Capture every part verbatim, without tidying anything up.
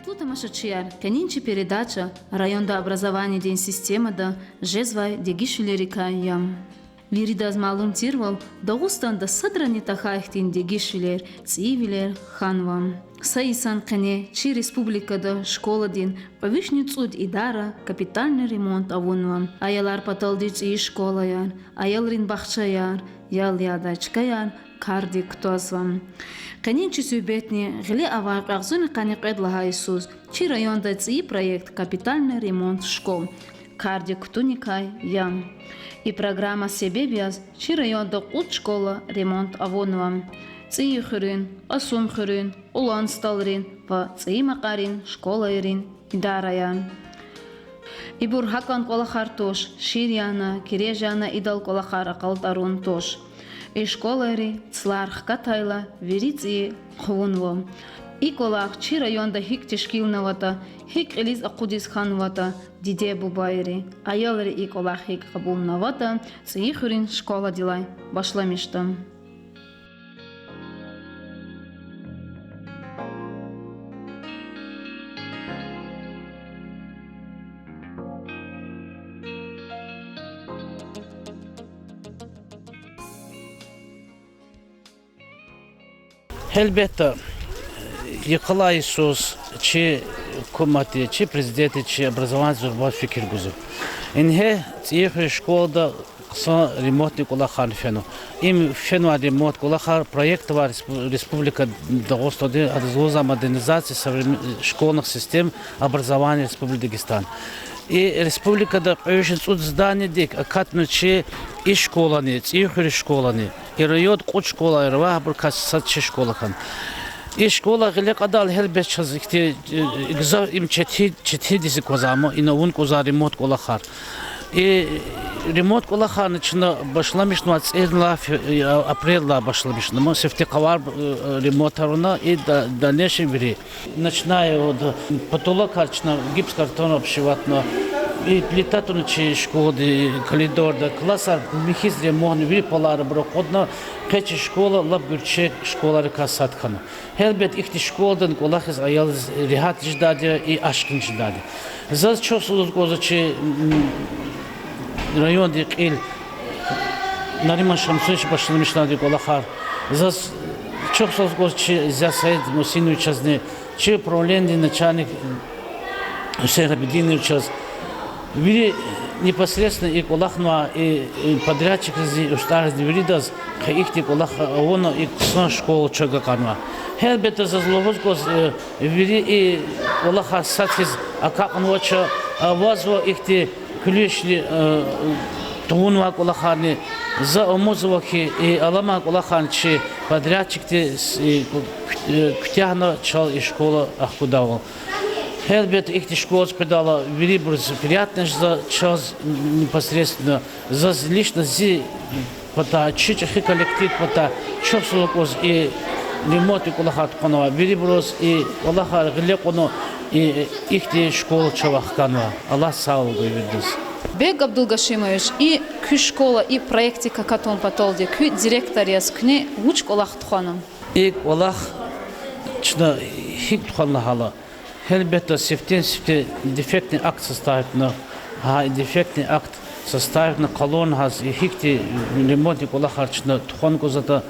Аялар, тамашачияр, къенин чи передача районда образованидин системада жезвай дегишвилерикай я. Виридаз малум тирвал, Дагъустанда садрани тахьай хьтин дегишвилер, цӀийивилер хьанва. Са йисан къене чи республикада школадин кьве вишни цӀуд идара капитальный ремонт авунва. Аялар паталди цӀийи школаяр, аялрин бахчаяр, ял ядай чкаяр кардик кутазва. Къенин чи суьгьбетни гъиле авай кьве агъзурни къанни кьвед лагьай йисуз чи районда цӀийи проект капитальный ремонт школ кардик кутуникай я. И программа себеб яз чи районда кьуд школа ремонт авунва: ЦӀийи хуьруьн, Кьасумхуьруьн, Кьулан СтӀалрин ва ЦӀийи Макьарин школайрин идараяр. Ибур гьакӀан кӀвалахар туш, шир яна, кирежана идал кӀвалахар акьалтӀарун туш. И школайри цлар хкатайла, вири цӀийи хъувунва. И кӀвалах чи районда гьикӀ тешкилнаватӀа, гьикӀ кьилиз акъудиз хьанватӀа, диде-бубайри, аялри и кӀвалах гьикӀ кьабулнаватӀа, ЦӀийи хуьруьн школадилай башламишда. Гьелбетда, йикъалай йисуз чи гьукуматди, чи президентди чи образованидин зурба фикир гузва. Ингье ЦӀийи хуьруьн школада хъсан ремонтни кӀвалахарни фенва. Им фенвай ремонт кӀвалахар проект авай респу-, Республика Дагъустандин, адаз лугьузва модернизация современ-, школьных систем образования Республики Дагестан. И республикада кьве вишни цӀуд зданидик акатна чи и школани, ЦӀийи хуьруьн школани. И районда кьуд школа авай, абурукай сад чи школа хьана. И школа гъиле кьадайла, гьелбет, чаз ихьтин, э, гзаф им четин, четиндиз аквазва, амма ина авун кӀанзавай ремонт кӀвалахар. И ремонт кӀвалахарни чна башламишнавай цӀерид лагьай фе-, э, апрелдилай башламишна, амма сифте къавар, э, ремонтар авуна и да-, дальнейшем вири. Начиная от потолокар чна гипсокартон обшиватьна, и плита туна чи школадин коридорда, классар михьиз ремонтна, вири полар абур акъудна, къе чи школа лап гуьрчег школайрикай сад хьана. Гьелбет, ихьтин школадин кӀвалахиз аялриз регьят жедайди я и ашкъини жедайди я. Заз чухсагъул лугьуз кӀанзава чи, м, райондин кьил Нариман Шамсуевич башламишнавайди кӀвалахар. Заз чухсагъул лугьуз кӀанзава чи Зия Саид Мусиновичазни, чи управленидин начальник Гьуьсейн Гьабидиновичаз, вири непосредственно и кӀвалахнавай, и, и подрядчикриз, и устӀарризни виридаз, къе ихьтин кӀвалах авуна, и хъсан школа чав агакьарнавай. Гьелбетда, заз лугьуз кӀанзава, э, вири и кӀвалахар сад хьиз агакьнавач, авазва ихьтин куьлуь ишлу, э, тавунвай кӀвалахарни. За умудзава хьи, и аламай кӀвалахарни чи подрядчикди с-, и, э, куьтягьна чал и школа ахкудайвал. Гьелбет, ихьтин школадиз къведайла вирибуруз приятно жезва, чаз непосредственно, заз лично зи патай, чи чӀехи коллектив патай чухсагъул лугьуз кӀанзава и ремонтдин кӀвалахар тухванвай вирибуруз, и кӀвалахар гъиле кьуна, и ихьтин школа чав хканва. Аллагьди сагъвал гуй виридаз. Бек Абдулгашимович, и куь школа и проектдик акатун паталди куь директор яз куьне вуч кӀвалах тухвана? И кӀвалах чна гьикӀ тухвана лагьайтӀа, гьелбетда, сифтени-сифте дефектный акт составитьна, гьа и дефектный акт составитьна къалурна гьа и гьихьтин ремонтдин кӀвалахар чна тухвана кӀанзаватӀа,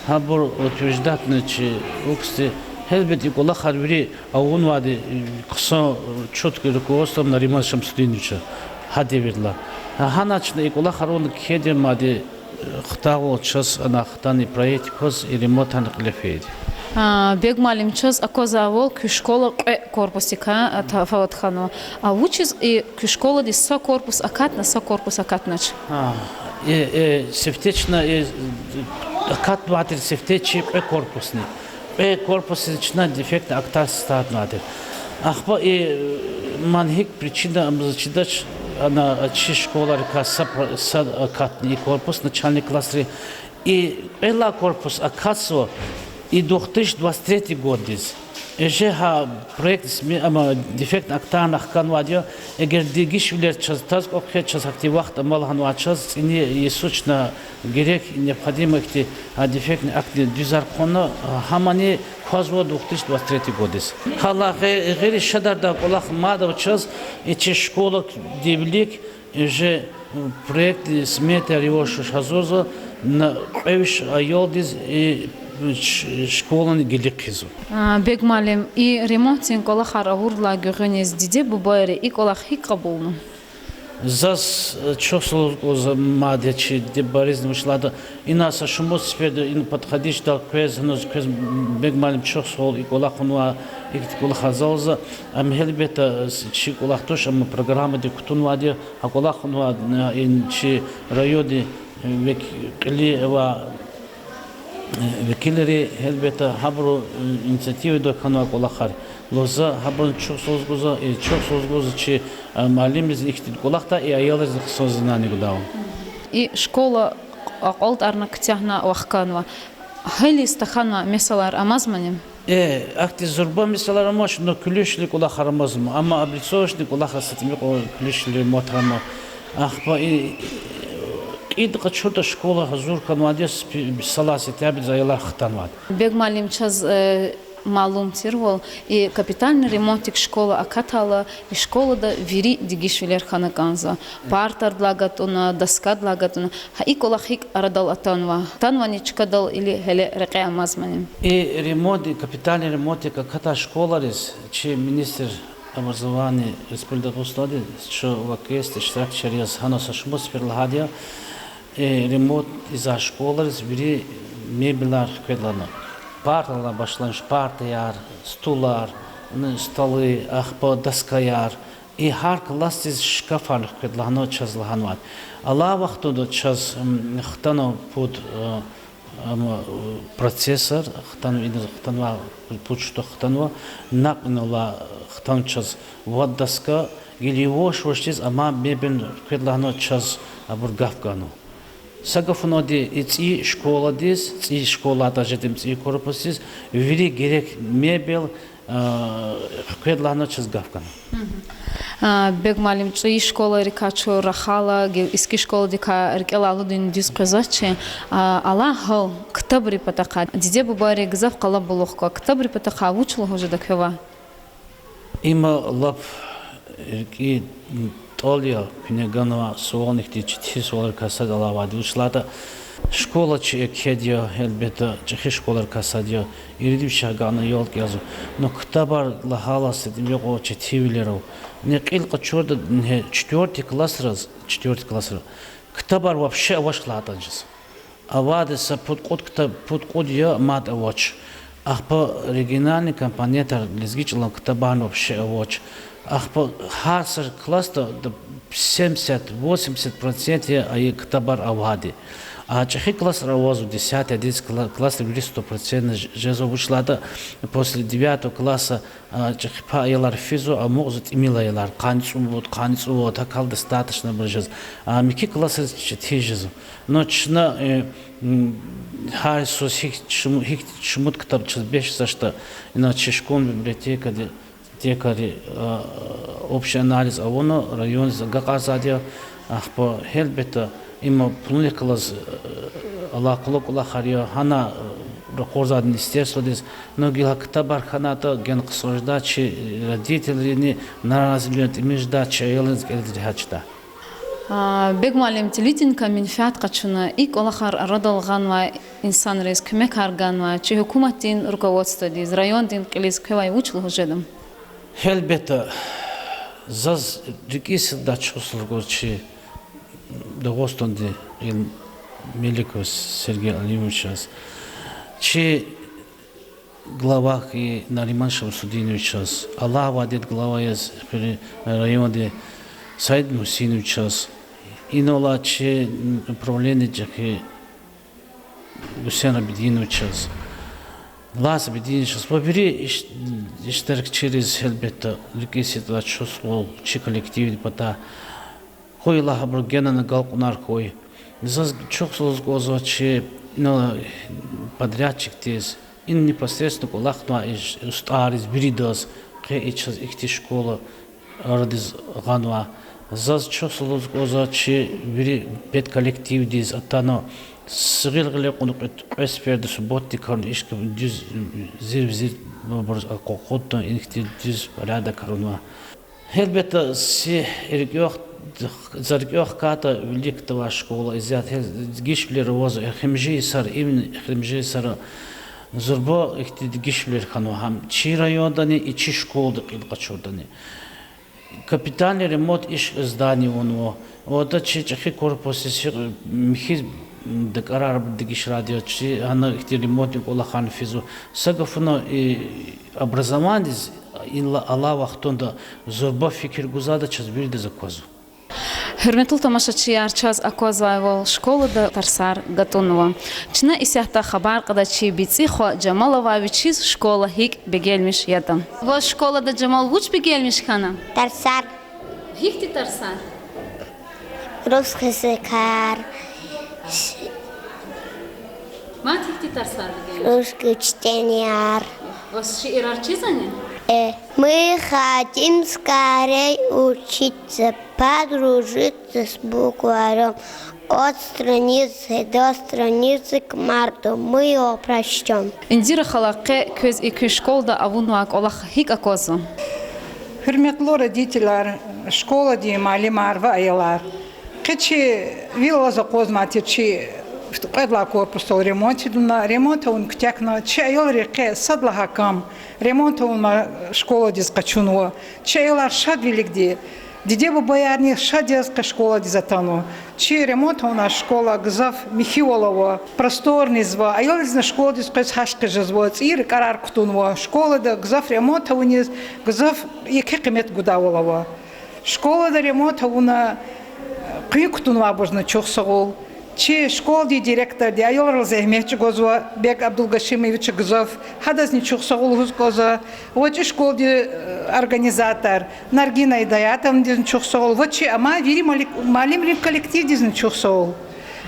гьабур утверждатьна чи УКС-ди. Гьелбет, и кӀвалахар вири авунвайди хъсан, чёткий руководством Нариман Шамсудиновича гьа девирдилай. Гьана чна и кӀвалахар авуна кхьейди я мад, хтайвал чаз ана хтана и проект кваз, и ремонтарни кьиле фейиди. А, Бек муаллим, чаз аквазвайвал, куь школа кьве корпусдикай, а, тафават хьанва. А вучиз и куь школадиз са корпус акатна, са корпус акатнач? А, э, э, сифте чна, э, акатнавай тир сифте чи кьве корпусни. Кьве корпусдиз чна дефектный актар составитьнавай тир. Ахпа и, э, ман гьикӀ причина ам заз чидач, ана чи школайрикай са, са акатна и корпус, начальный классрин. И кьвед лагьай корпус акатзава и две тысячи двадцать третий годдиз. Эже гьа проект сме-, ама дефектный акт хьанвайди я, эгер дегишвилер чаз таз кӀватӀ хьайитӀа, чаз гьахьтин вахт ама лагьанвай, чаз цӀини йисуз чна герек, необходимо ихьтин гьа дефектный актни дуьзар хъувуна, гьамани квазва две тысячи двадцать третий годиз. Гьа лагьай гъейри шадардай кӀвалах мад ава чаз, и чи школадин вилик, уже проектдин сметаяр яваш-яваш гьазурзава, на кьве виш аялдиз и ш-, школани гилигиз хъийизва. А, Бегмалим, и ремонтдин кӀвалахар авурдалай гуьгъуьниз диде-бубайри и кӀвалах гьикӀ кьабулна? Заз, э, чухсагъул лугьуз кӀанзава мад я чи диде-бубайризни, вучиз лагьайтӀа ина са шумуд сеферда ина подходить жедайла квез, гьаниз квез, Бегмалим, чухсагъул, и кӀвалах авунвай, ихьтин кӀвалахар залзава. Ам гьелбетда, э, с-, чи кӀвалах туш, амма программадик кутунвайди я, гьа кӀвалах авунвай, э, и чи райондин, э, век-, кьилин ва векилри, гьелбетда, гьабурун, э, инициативадик хьанвай кӀвалахар я. Лугьузва, гьабурни чухсагъул лугьузва, и чухсагъул лугьузва чи, э, муаллимризни ихьтин кӀвалахда, и аялризни хъсан знание гудайвал. И школа акьалтӀарна куьтягьна вахканва. Гьеле тахьанвай месэлаяр амазмани? Э, ахьтин зурба месэлаяр амач, но куьлуь чилин кӀвалахар амазма, амма облицовочный кӀвалахар са тӀимил кьван куьлуь чилин ремонт авуна. Ахпа и кьилди къачуртӀа школа гьазур хьанвайди я, спи-, сала сентябрдиз аялар хтанвайди. Бегмалим, чаз, э, малум тирвал, и капитальный ремонтдик школа акатайла, и школада вири дегишвилер хьана кӀанзава. Партадилай гатӀунна, доскадилай гатӀунна. Гьа и кӀвалах гьикӀ арадал атанва? Атанвани чкадал или гьеле рекье амазмани? И ремонт, и капитальный ремонтдик акатай школайриз чи министр образования Республики Дагъустандин чун вакилди иштиракчияр яз гьана са шумуд сефер лагьайди я, и ремонт ийизвай школайриз вири мебелар хкведлана. Партайрилай башламиш, партаяр, стулар, ну, столы, ахпа доскаяр, и гьар классдиз шкафар хквед лагьана чаз лагьанвайди. Алай вахтунда чаз, м, хтана пуд, э, ам, э, процессор, хтанва, ина хтанва, пуд штук хтанва, накь инал алай хтана чаз вад доска, гила яваш-явашдиз амай мебелни хквед лагьана чаз абур гаф гана. Са гафуналди, и цӀийи школадиз, цӀийи школадай жеди цӀийи корпусдиз вири герек мебел, э, хквед лагьана чаз гаф гана. А, Бегмалим, цӀийи школайрикай чун рахайла, гила иски школадикай рикӀелай алудун дуьз къвезвач, а, алай гьал ктабрин патахъай. Диде-бубайри гзаф къалабулух ква. Ктабрин патахъай вуч лугьуз жеда квевай? Има лап рикӀин тӀал я, куьне ганвай суални ихьтин четин суалрикай сад я алай авайди, вучиз лагьайтӀа школа чи екеди я, гьелбетда, чӀехи школайрикай сад я, ирид вичихъ агакьна ял кӀелзава. Ну, ктабар лагьайла са тӀимил кьван четинвилер ава. Ни кьил къачуртӀа, четвёртый классраз, четвёртый классра ктабар вообще авач лагьайтӀани жезва. Авайди са пуд-кьуд кта-, пуд-кьуд я мад авач. Ахпа региональный компонентар, лезги чӀалан ктабарни вообще авач. Ахпа гьар са классда семьдесят, восемьдесят процент я и ктабар авайди. А чӀехи классра авазва, десятый, одиннадцатый кла-, классра вири сто процент ж-, жезва, вучиз лагьайтӀа после девятого класса, а, чӀехи пай аялар физва, амукьзава тӀимил аялар, къанни цӀувад, къанни цӀувад, гьакӀ достаточно абур жезва. А муькуь классриз четин жезва. Ну, чна, э, м, гьар йисуз гьихьтин шуму-, гьихьтин шумуд ктаб чаз бес жезвачтӀа, ина чи школьный библиотекади, библиотекари, а, общий анализ авуна, райондиз агакьарзавайди я, ахпа, гьелбетда, има пулунихъ галаз, э, алакъалу кӀвалахар я, гьана, э, ракъурзавайди министерстводиз, ну, гила ктабар хьанайтӀа, гена хъсан жедай, чи родителрини наразивилерин тӀимил жедай, чи аялриз кӀелиз регьят жедай. А, Бегмалим, телевиденикай менфят къачуна, и кӀвалахар арадал гъанвай инсанриз, куьмекар ганвай чи гьукуматдин руководстводиз, райондин кьилиз квевай вуч лугьуз жеда? Гьелбетда, заз рикӀиз сад чухсагъул лугьуз чи Дагъустандин Меликов Сергей Алимовичаз, чи глава хьайи Нариман Шамсудиновичаз, алай авайди глава яз хуьруьн, райондин Саид Мусиновичаз, инал алай чи управленидин чӀехи Гусейн Абидиновичаз, Лаз Абидиновичаз ва вири иш-, иштиракчийриз, гьелбетда, рикӀиз сад чухсагъул чи коллективдин патай. Къуй Аллагь, абуру генани агалкьунар хьуй. Заз чухсагъул лугьуз кӀанзава чи, ну, подрядчикдиз, Им непосредственно кӀвалахнавай устӀарриз виридаз, къе и чаз ихьтин школа арадиз гъанва. Заз чухсагъул лугьуз кӀанзава чи вири педколлективдиз, атана са гъил-гъиле кьуна кьве, кьве сеферда субботникарни ишкъа дуьз, зирвизир абуруз акъудна, ихьтин дуьз порядокар авунва. Гьелбетда, зи рикӀе, за рикӀе хкатӀа, виликдай авай школа исятда гишвилер авазва, эхиримжи йисара, имни эхиримжи йисара зурба ихьтин гишвилер хьанва гьам чи райондани и чи школада кьил къачуртӀани. Капитальный ремонт, иш здание авунва. Ада чи чӀехи корпусдиз, михьи дакӀарарбур дегишарайди я, чи гьана ихьтин ремонтдин кӀвалахарни физва. Са гафуна, и образованидиз ила алай вахтунда зурба фикир гузвайда чаз виридаз аквазва. Гьуьрметлу тамашачияр, чаз аквазвайвал, школада тарсар гатӀунва. Чна исятда хабар кьада чи бицӀи хва Жамалавай, вичиз школа гьикӀ бегенмиш ятӀа. Ваз школада, Жамал, вуч бегенмиш хьана? Тарсар. Гьихьтин тарсар? Русский языкар. Мад гьихьтин тарсар бегенмиш? Русский чтенияр. Ваз шиирар чизвани? Э, мы хотим скорей учиться, подружиться с букварём, от страницы до страницы к марту мы его прочтём. Индира хала, къе квез и куь школада авунвай кӀвалах гьикӀ аквазва? Гьуьрметлу родителар, школадин муаллимар ва аялар! Къе чи вил алаз акъвазмай тир, чи кьвед лагьай корпусдал ремонт ийида, ремонт авун куьтягьна, чи аялри къе сад лагьай кам ремонт авунмай школадиз къачунва. Чи аялар шадвиликди, диде-бубаярни шад яз къе школадиз атанва. Чи ремонт авунвай школа гзаф михьивал ава, просторныйзава, аялризни школадиз къвез гьахьиз жезва, цӀийи ракӀарар кутунва. Школада гзаф ремонт авуниз гзаф еке къимет гудайвал ава. Школада ремонт авуна къуьн кутунвайбурузни чухсагъул. Чи школадин директорди аялрал зегьмет чӀугвазва, Бег Абдулгашимовича гзаф, гьадазни чухсагъул лугьуз кӀанзава. Ва чи школадин, э, организатор Наргина Идаятовнадизни чухсагъул, ва чи амай вири мали-, муаллимрин коллективдизни чухсагъул.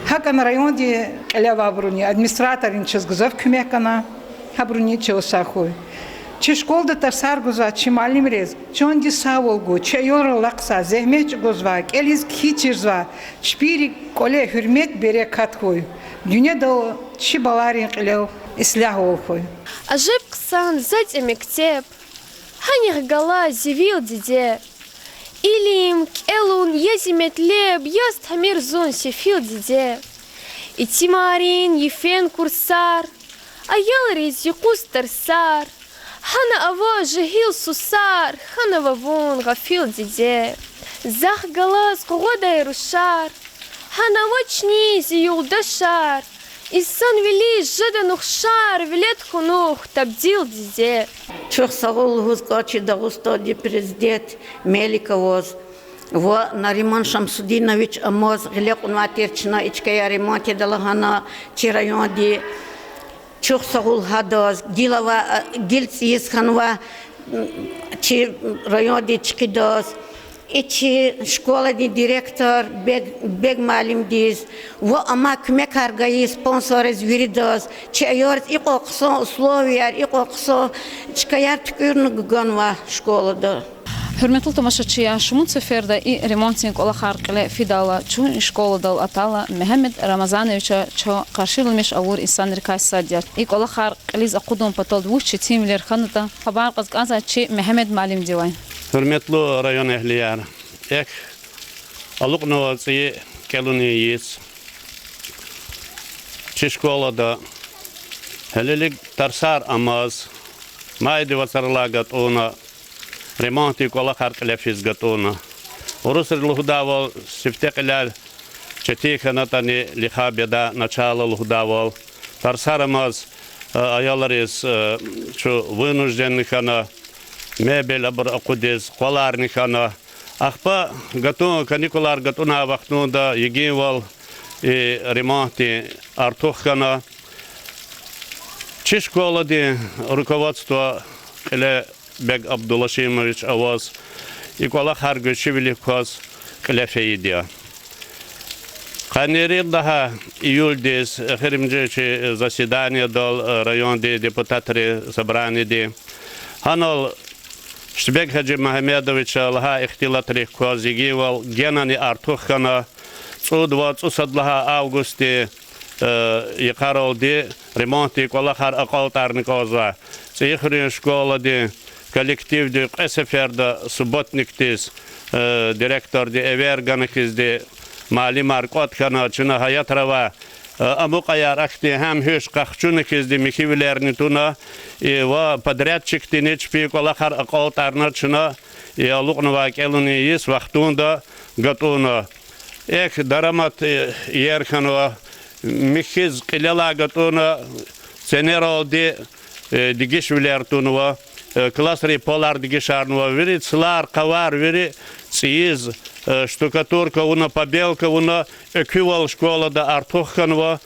ГьакӀни райондин кьиле авайбуруни, администраторрини чаз гзаф куьмек гана, гьабуруни чавай сагъ хьуй. Чи школада тарсар гузвай чи муаллимриз чандин сагъвал гуй, чи аялрал алахъзавай, зегьмет чӀугвазвай, кӀелиз кхьиз чирзавай, чпин кӀвале гьуьрмет, берекат хьуй. Дуьньядал чи балайрин кьилел ислягьвал хьуй. Ажеб хъсан за тӀи мектеб, гьанихъ галаз зи вил, диде. Илим, кӀелун я зи метлеб, яз тамир зун сефил, диде. Итимарин йифен курсар, аялриз юкъуз тарсар, гьана ава жегьил сусар, хьанава вун гъафил, диде. Захъ галаз къугъвадай рушар, гьана авачни зи юлдашар, инсанвилиз жеда нухшар, велед хьунухь табдил, диде. Чухсагъул лугьуз кӀанзава чи Дагъустандин президент Меликоваз ва Нариман Шамсудинович амаз, гъиле кьунвай тир чна и чкаяр ремонт ийида лагьана чи райондин. Чухсагъул гьадаз, гила ва, а, гила цӀийиз хьанвай чи райондин чкидаз, и чи школадин директор Бег, Бег муаллимдиз ва амай куьмекар гайи спонсорриз, виридаз, чи аялриз икьван хъсан условияр, икьван хъсан чкаяр туькӀуьрна ганвай школада. Гьуьрметлу тамашачияр, шумуд сеферда и ремонтдин кӀвалахар кьиле фидайла, чун и школадал атайла, Мегьамед Рамазановича чун къаршиламиш авур инсанрикай сад я. И кӀвалахар кьилиз акъудун патал вуч четинвилер хьанатӀа, хабар кьаз кӀанзава чи Мегьамед муаллимдивай. Гьуьрметлу район эгьлияр, экв алукьнава цӀийи кӀелунин йис. Чи школада гьелелиг тарсар амаз, майдин вацралай гатӀунна ремонтдин кӀвалахар кьиле физ гатӀунна. Урусри лугьудайвал, сифте кьиляй четин хьанатӀани, лиха беда начала лугьудайвал. Тарсар амаз, а, аялриз, а, чун вынужденни хьана, мебель абур акъудиз, къваларни хьана. Ахпа гатун, каникулар гатӀунай вахтунда йигинвал и ремонтдин артух хьана. Чи школадин руководство кьиле Бег Абдулашимович аваз и кӀвалахар гуьзчивилик кваз кьиле фейиди я. Къанни ирид лагьай июлдиз эхиримжи чи заседаниедал райондин депутатрин собраниеди гьанал Штибек Гьажимегьамедовича лагьай ихтилатрихъ кваз йигинвал генани артух хьана, цӀуд ва цӀусад лагьай августдин йикъаралди ремонтдин кӀвалахар акьалтӀарни кӀанзава. ЦӀийи хуьруьн школадин коллективди кьве сеферда субботникдиз директорди эвер гана хьизди муаллимар кӀватӀ хьана, чна гьаятра авай амукьаяр ахьтин гьам-гьуьш къахчуна хьизди михьивилерни туна, и ва подрядчикдини чпин кӀвалахар акьалтӀарна чна, и алукьнавай кӀелунин йис вахтунда гатӀунна. Эхь, дарамат иер хьанва, михьиз кьилелай гатӀунна, ценералди дегишвилер тунва, классрин полар дегишарнава, вири цлар, къавар, вири цӀийиз, штукатурка авуна, побелка авуна, экуьвал школада артух хьанва,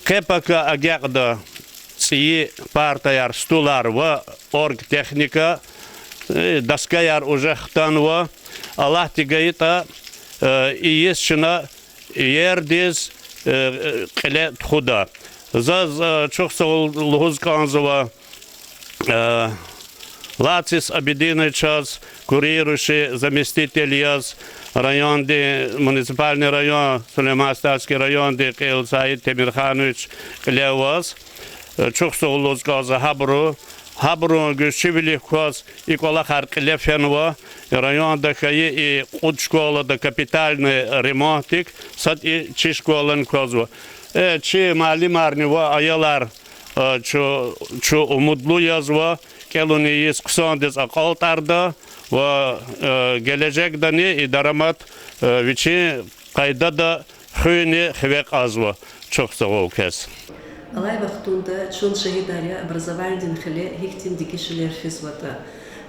къе-пака агакьда цӀийи партаяр, стулар ва оргтехника, доскаяр уже хтанва. Аллагьди гайитӀа, и йис чна иердиз кьиле тухуда. Заз чухсагъул лугьуз кӀанзава Лацис Абидиновичаз, курирующий заместитель яз, райондин, муниципальный район, Сулейман-Стальский райондин кьил Саид Темирханович кьиле аваз, чухсагъул лугьуз кӀанзава гьабуру. Гьабурун гуьрчивилихъ кваз и кӀвалахар кьиле фенва. Районда хьайи и кьуд школада капитальный ремонтдик сад и чи школани квазва. Э, чи муаллимарни ва аялар, э, чу, чу умудлу язва, кӀелунин йис хъсандиз акьалтӀарда ва, э, гележегдани и дарамат, э, вичин къайдада хуьни хиве кьазва. Чухсагъул квез. Алай вахтунда чун шагьидар я, образованидин хиле гьихьтин дегишвилер физватӀа.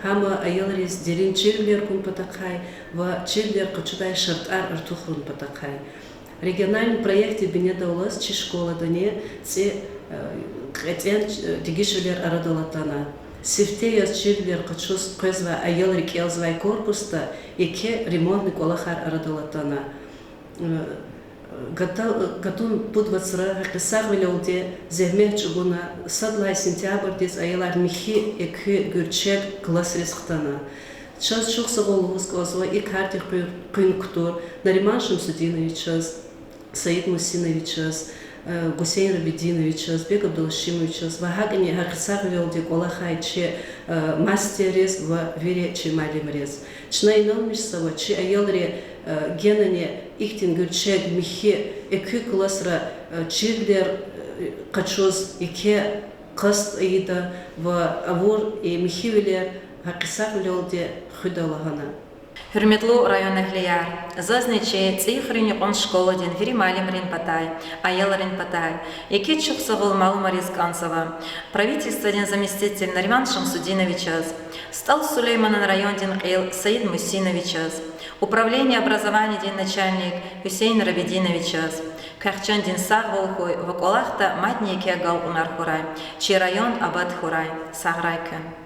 Гьам аялриз дерин чирвилер гун патахъай ва чирвилер къачудай шартӀар артухарун патахъай. Региональный проектдин бинедаллаз чи школадани цӀи, э, кьетӀен, э, дегишвилер арадал атана. Сифте яз чирвилер къачуз къвезвай аялри кӀелзавай корпусда еке ремонтный кӀвалахар арадал атана. Э, гата-, гатун пуд вацра гьакъисагъвилелди зегьмет чӀугуна, сад лагьай сентябрдиз аялар михьи, экуь, гуьрчег классриз хтана. Чаз чухсагъул лугьуз кӀанзава и кардик къуьн, къуьн кутур Нариман Шамсудиновичаз, Саид Мусиновичаз, э, Гусейн Рабидиновичаз, Бек Абдулгьашимовичаз ва гьакӀни гьакъисагъвилелди кӀвалахай чи, э, мастерриз ва вири чи муаллимриз. Чна инанмишзава, чи аялри, э, генани ихьтин гуьрчег, михьи, экуь классра, э, чирвилер, э, къачуз еке къаст ийида ва авур и михьивилер гьакъисагъвилелди хуьда лагьана. Гьуьрметлу районэгьлияр, зазни чи ЦӀийи хуьруьн юкьван школадин вири муаллимрин патай, аялрин патай еке чухсагъул малумариз кӀанзава правительстводин заместитель Нариман Шамсудиновичаз, СтӀал Сулейманан райондин кьил Саид Мусиновичаз, управление образованидин начальник Гьуьсейн Рабидиновичаз, квехъ чандин сагъвал хьуй ва кӀвалахда мадни еке агалкьунар хьурай, чи район абад хьурай, сагърай куьн.